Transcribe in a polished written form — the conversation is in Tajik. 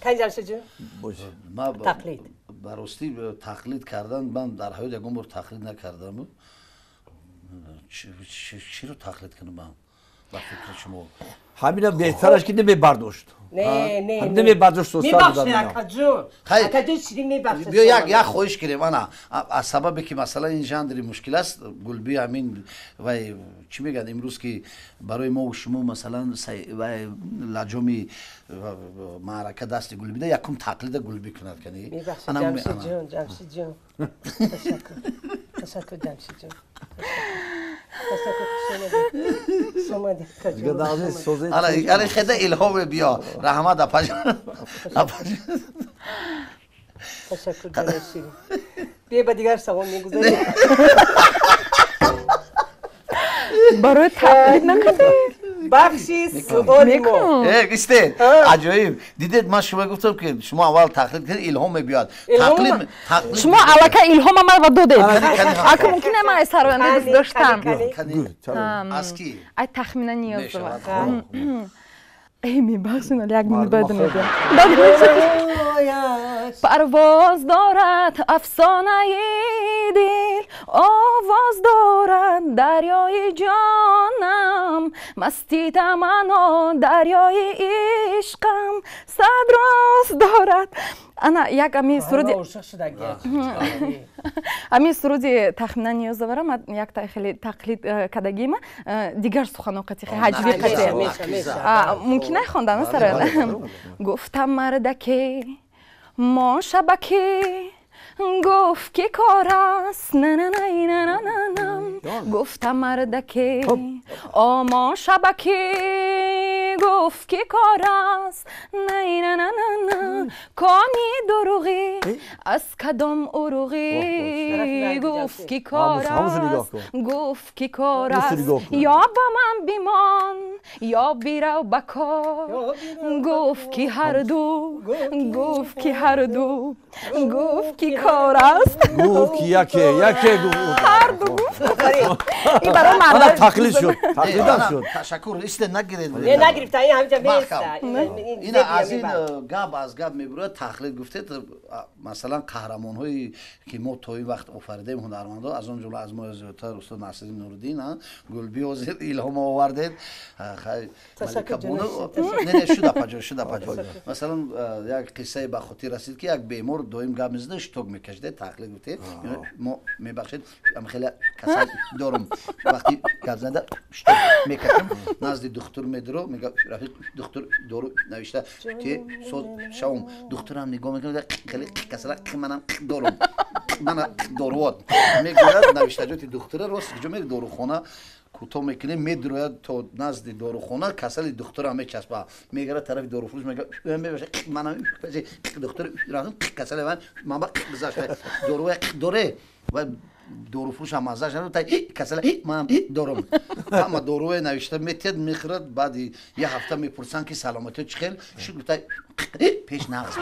Кани, Ҷамшид ҷон, тақлид. Ба ростӣ, тақлид кардан, ман дар ҳаёт ягон бор тақлид накардам. Чиро тақлид кунам ман, ба фикри шумо? Ҳамина беҳтараш, ки намебардошт. Не, не. Намебардошт. Мебахшед, акаҷон, акаҷон, ширин, мебахшед. Биё, як хоҳиш кунем. Ана, аз сабабе ки, масалан, ин жанри мушкил аст, Гулби ҳамин вай чӣ мегӯянд, имрӯз ки барои мо шумо, масалан, вай лаҷоми маърака дасти Гулбида, якум тақлида Гулбӣ кунад, кани. Мебахшед, Ҷамшидҷон, Ҷамшидҷон, ташаккур, ташаккур, Ҷамшидҷон, ташаккур, хуш омадед. Ана хеда илҳоме, биё, раҳмат, апаҷон. Ташаккур, ҷони ширин. Биё, ба дигар савол мегузарем. Барои тақлид накардед? Бахши суоли мо. Истед, аҷоиб, дидед, ман шумо гуфтам, ки шумо аввал тақлид кунед, илҳом мебиёд. Шумо аллакай илҳома ман додед. Ака, мумкин ман ай сароянда дӯст доштам. Аз ки? Ай Тахмина Ниёзова. Эй, мебахшед, як минут баъд мегӯям. Парвоз дорад афсонаи дил, овоз дорад дарёи ҷонам, масти таманно дарёи ишқам сад роз дорад. Ана як ами суруди, ами суруди Тахмина Ниёзовара ман якта хеле тақлид кардагима, дигар сухано қати, ҳаҷви қати. Мумкин ай хондан сарояда? Гуфтам: «Мардаке, мо шабакӣ?» Гуфт: «Ки кор аст?» Нананайнананам. Гуфтам: «Мардаке, омо шабакӣ?» Гуфт: «Ки кор аст?» Найнананана. Кони дуруғӣ, аз кадом уруғӣ? Гуфт: «Ки кор аст?» Гуфт: «Ки кор аст?» Ё ба ман бимон, ё бирав ба кор. Гуфт ки ҳарду, гуфт ки ҳарду, гуфт: «Ки кор аст?» Гуфт ки яке яке гуфт. Ҳарду гуфт. Ин барои мард. Тақлид шуд, тақлидам шуд. Ташаккур, исте, нагиред. Не, нагирифта, ин ҳамҷа меиста. Ина аз ин гап, аз гап мебурад. Тақлид гуфтед, масалан, қаҳрамонҳое ки мо то ин вақт офаридаем, ҳунармандо, аз он ҷумла аз мо зиёдтар устод Насриддин Нуриддин, Гулби ҳозир илҳом овардед. Не, шуд, апаҷон, шуд, апаҷон. Масалан, як қиссае ба хотир расид, ки як бемор доим гап мезада, шток мекашида. Тақлид гуфтед, мо, мебахшед, хеле касал дорум, вақти гап зада шток мекашам. Назди духтур медиро, мега: «Рафиқ, духтур дору навишта те, соз шавум». Духтурам нигоҳ мекунад: «Хеле касала манам дорум, мана доруот», мегӯяд. Навиштаҷоти духтура рост куҷо мери, дорухона кӯтоҳ мекунем, медурояд то назди дорухона, касали духтура мечаспа, мегара тарафи доруфурӯш, мега: «Манам духтур касали ман манба гузашта, доруя доре?» Ва доруфурӯш ҳам маззаш та касала манам дорум. Ҳама доруе навишта метиҳад, мехӯрад. Баъди як ҳафта мепурсанд, ки саломатиё чӣ хел шуд? Гуфта, пеш нағз.